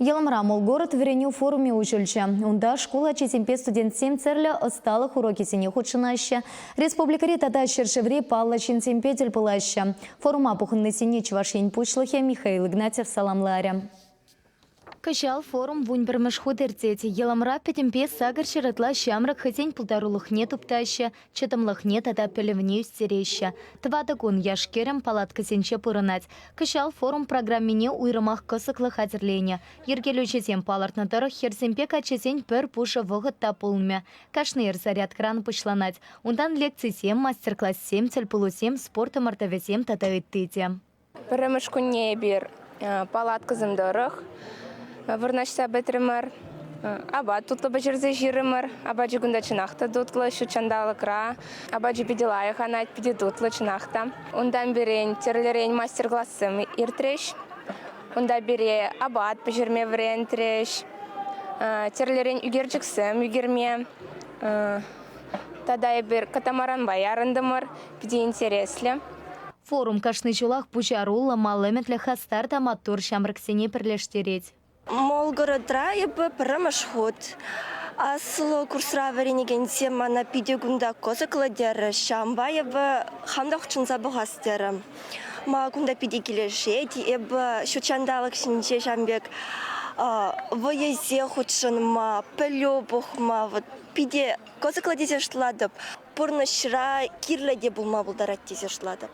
Йӑлӑмра Молгород вӗренӳ форумӗ уҫӑлчӗ. Унта шкул ачисемпе студентсем тӗрлӗ ӑсталӑх урокӗсене хутшӑнаҫҫӗ, республикӑри тата ҫӗршыври паллӑ ҫынсемпе тӗл пулаҫҫӗ. Форума пухӑннисене Чӑваш Ен Пуҫлӑхӗ Михаил Игнатьев саламларӗ. Кӑҫал форум вунпӗрмӗш хут иртет. Йӑлӑмра пӗтӗмпе 800 ытла ҫамрӑк хӑйсен пултарулӑхне туптаҫҫӗ, чӑтӑмлӑхне тата пӗлӗвне ӳстереҫҫӗ. Тӑватӑ кун яш-кӗрӗм палаткӑсенче пурӑнать. Кӑҫал форум программине уйрӑмах кӑсӑклӑ хатӗрленӗ. Йӗркелӳҫӗсем палӑртнӑ тӑрӑх, хӗрсемпе каччӑсен пӗр пушӑ вӑхӑт та пулмӗ. Кашни ир зарядкӑран пуҫланать. Унтан лекцисем, мастер-классем, тӗлпулусем, спорт ӑмӑртӑвӗсем тата ытти те. Пӗрремӗш кунне эпир палаткӑсем тӑрӑх вырнаҫса пӗтрӗмӗр. Апат тутлӑ пӗҫерсе ҫирӗмӗр. Апачӗ кунта чӑнах та тутлӑ, ҫут ҫанталӑкра. Апачӗ питӗ лайӑх анать, питӗ тутлӑ чӑнах та. Унтан пирӗн тӗрлӗрен мастер-классем иртрӗҫ. Унта пире апат пӗҫерме вӗрентрӗҫ, тӗрлӗрен ӳкерчӗксем ӳкерме. Тата эпир катамаранпа ярӑнтӑмӑр. Питӗ интереслӗ. Форум кашни ҫулах пуҫаруллӑ, мал ӗмӗтлӗ хастар та маттур ҫамрӑксене пӗрлештерет. Молгородра эпӗ пӗрремӗш хут. Аслӑ курсра вӗренекенсем мана питӗ кунта кӑсӑклӑ терӗҫ. Ҫавӑнпа эпӗ хам та хутшӑнса пӑхас терӗм. Ма кунта питӗ килӗшет. Эпӗ ҫут ҫанталӑк ҫинче ҫавӑн пек вӑйӑсене хутшӑнма, пӗлӳ пухма вот питӗ кӑсӑклӑ тесе шутлатӑп. Пурнӑҫра кирлӗ те пулма пултарать тесе шутлатӑп.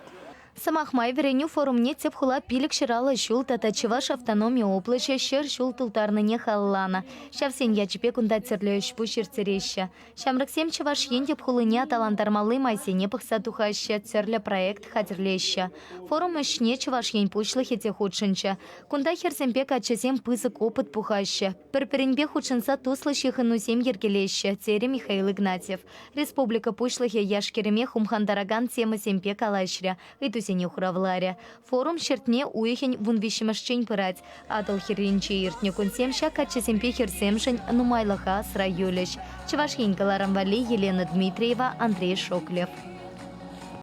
Сӑмах май, вӗренӳ форумне тӗп хула 550 ҫул тата Чӑваш автономи облаҫӗ 100 ҫул тултарнине халалланӑ. Ҫавсен ячӗпе кунта тӗрлӗ ӗҫ-пуҫ ирттереҫҫӗ. Ҫамрӑксем Чӑваш Ен тӗп хулине аталантармалли майсене пӑхса тухаҫҫӗ, тӗрлӗ проект хатӗрлеҫҫӗ. Форум ӗҫне Чӑваш Ен Пуҫлӑхӗ те хутшӑнчӗ. Кунта хӗрсемпе каччӑсем пысӑк опыт пухаҫҫӗ, пӗр-пӗринпе хутшӑнса туслӑ ҫыхӑнусем йӗркелеҫҫӗ, терӗ Михаил Игнатьев. Республика Пуҫлӑхӗ яш-кӗрӗме хумхантаракан темӑсемпе калаҫрӗ, ыйтусене хуравларӗ. Форум ҫӗртме уйӑхӗн вунвиҫҫӗмӗшчен пырать. Атӑл хӗрринче иртнӗ кунсем ҫак каччӑсемпе хӗрсемшӗн нумайлӑха асра юлӗҫ. Чӑваш Ен кӑларӑм валли Елена Дмитриева, Андрей Шоклев.